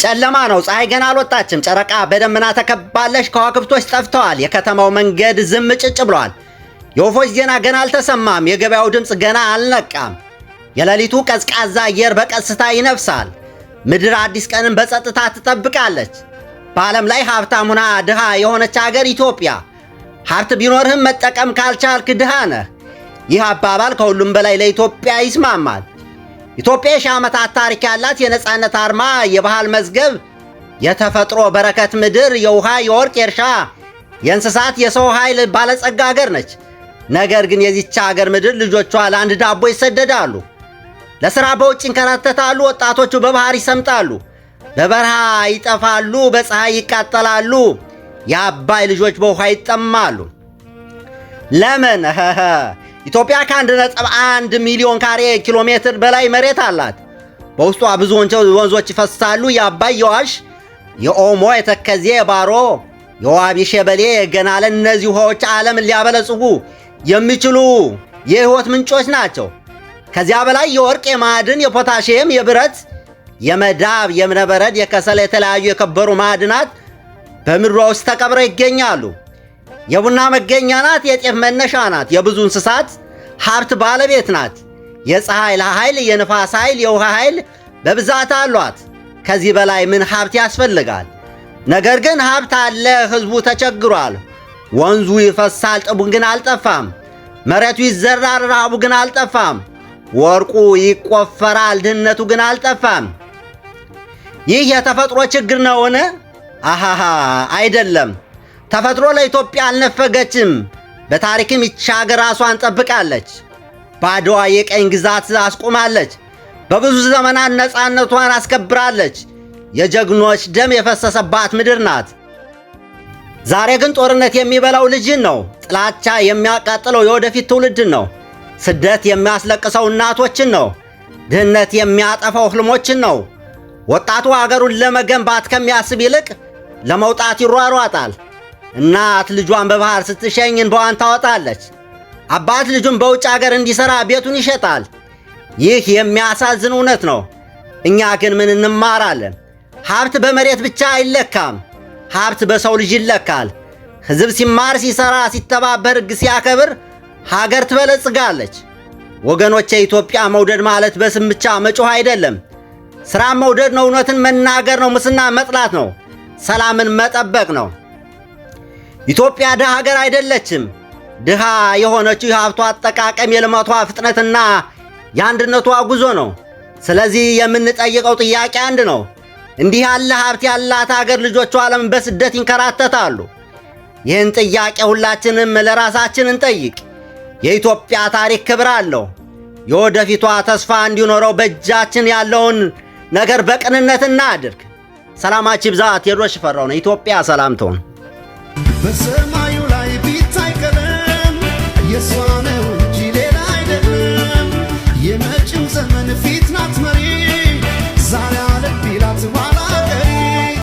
ጨለማ ነው። ፀሐይ ገና አልወጣችም። ጨረቃ በደመና ተከባለች። ከዋክብቶች ጠፍተዋል። የከተማው መንገድ ዝም ጭጭ ብሏል። የወፎች ዜና ገና አልተሰማም። የገበያው ድምፅ ገና አልነቃም። የሌሊቱ ቀዝቃዛ አየር በቀስታ ይነፍሳል። ምድር አዲስ ቀንን በጸጥታ ትጠብቃለች። በዓለም ላይ ሀብታም ሁና ድሃ የሆነች አገር ኢትዮጵያ። ሀብት ቢኖርህም መጠቀም ካልቻልክ ድሃ ነህ። ይህ አባባል ከሁሉም በላይ ለኢትዮጵያ ይስማማል። ኢትዮጵያ የሺህ ዓመታት ታሪክ ያላት የነፃነት አርማ፣ የባህል መዝገብ፣ የተፈጥሮ በረከት ምድር፣ የውሃ፣ የወርቅ፣ የእርሻ፣ የእንስሳት፣ የሰው ኃይል ባለጸጋ አገር ነች። ነገር ግን የዚች አገር ምድር ልጆቿ ለአንድ ዳቦ ይሰደዳሉ። ለሥራ በውጭ ይንከራተታሉ። ወጣቶቹ በባህር ይሰምጣሉ፣ በበረሃ ይጠፋሉ፣ በፀሐይ ይቃጠላሉ። የአባይ ልጆች በውሃ ይጠማሉ። ለምን? ኢትዮጵያ ከ1.1 ሚሊዮን ካሬ ኪሎ ሜትር በላይ መሬት አላት። በውስጧ ብዙ ወንዞች ይፈሳሉ። የአባይ፣ የዋሽ፣ የኦሞ፣ የተከዜ፣ የባሮ፣ የዋቢ ሸበሌ፣ የገናለ። እነዚህ ውሃዎች ዓለምን ሊያበለጽጉ የሚችሉ የሕይወት ምንጮች ናቸው። ከዚያ በላይ የወርቅ፣ የማዕድን፣ የፖታሽየም፣ የብረት፣ የመዳብ፣ የእብነበረድ፣ የከሰል፣ የተለያዩ የከበሩ ማዕድናት በምድሯ ውስጥ ተቀብረው ይገኛሉ። የቡና መገኛ ናት። የጤፍ መነሻ ናት። የብዙ እንስሳት ሀብት ባለቤት ናት። የፀሐይ ኃይል፣ የንፋስ ኃይል፣ የውሃ ኃይል በብዛት አሏት። ከዚህ በላይ ምን ሀብት ያስፈልጋል? ነገር ግን ሀብት አለ፣ ህዝቡ ተቸግሯል። ወንዙ ይፈሳል፣ ጥሙን ግን አልጠፋም። መሬቱ ይዘራል፣ ረሃቡ ግን አልጠፋም። ወርቁ ይቆፈራል፣ ድህነቱ ግን አልጠፋም። ይህ የተፈጥሮ ችግር ነውን? አሃሃ አይደለም። ተፈጥሮ ለኢትዮጵያ አልነፈገችም። በታሪክም ይህች ሀገር ራሷን ጠብቃለች። በአድዋ የቀኝ ግዛት አስቆማለች። በብዙ ዘመናት ነፃነቷን አስከብራለች። የጀግኖች ደም የፈሰሰባት ምድር ናት። ዛሬ ግን ጦርነት የሚበላው ልጅን ነው። ጥላቻ የሚያቃጥለው የወደፊት ትውልድን ነው። ስደት የሚያስለቅሰው እናቶችን ነው። ድህነት የሚያጠፋው ህልሞችን ነው። ወጣቱ አገሩን ለመገንባት ከሚያስብ ይልቅ ለመውጣት ይሯሯጣል። እናት ልጇን በባህር ስትሸኝ እንባዋን ታወጣለች። አባት ልጁን በውጭ አገር እንዲሠራ ቤቱን ይሸጣል። ይህ የሚያሳዝን እውነት ነው። እኛ ግን ምን እንማራለን? ሀብት በመሬት ብቻ አይለካም። ሀብት በሰው ልጅ ይለካል። ሕዝብ ሲማር፣ ሲሰራ፣ ሲተባበር፣ ሕግ ሲያከብር ሀገር ትበለጽጋለች። ወገኖቼ፣ ኢትዮጵያ መውደድ ማለት በስም ብቻ መጮህ አይደለም። ሥራ መውደድ ነው። እውነትን መናገር ነው። ሙስና መጥላት ነው። ሰላምን መጠበቅ ነው። ኢትዮጵያ ድሃ ሀገር አይደለችም። ድሃ የሆነችው የሀብቷ አጠቃቀም፣ የልማቷ ፍጥነትና የአንድነቷ ጉዞ ነው። ስለዚህ የምንጠይቀው ጥያቄ አንድ ነው። እንዲህ ያለ ሀብት ያላት ሀገር ልጆቿ ለምን በስደት ይንከራተታሉ? ይህን ጥያቄ ሁላችንም ለራሳችን እንጠይቅ። የኢትዮጵያ ታሪክ ክብር አለው። የወደፊቷ ተስፋ እንዲኖረው በእጃችን ያለውን ነገር በቅንነት እናድርግ። ሰላማችሁ ይብዛ። ቴዎድሮስ ሽፈራው ነው። ኢትዮጵያ ሰላም ትሁን። በሰማይ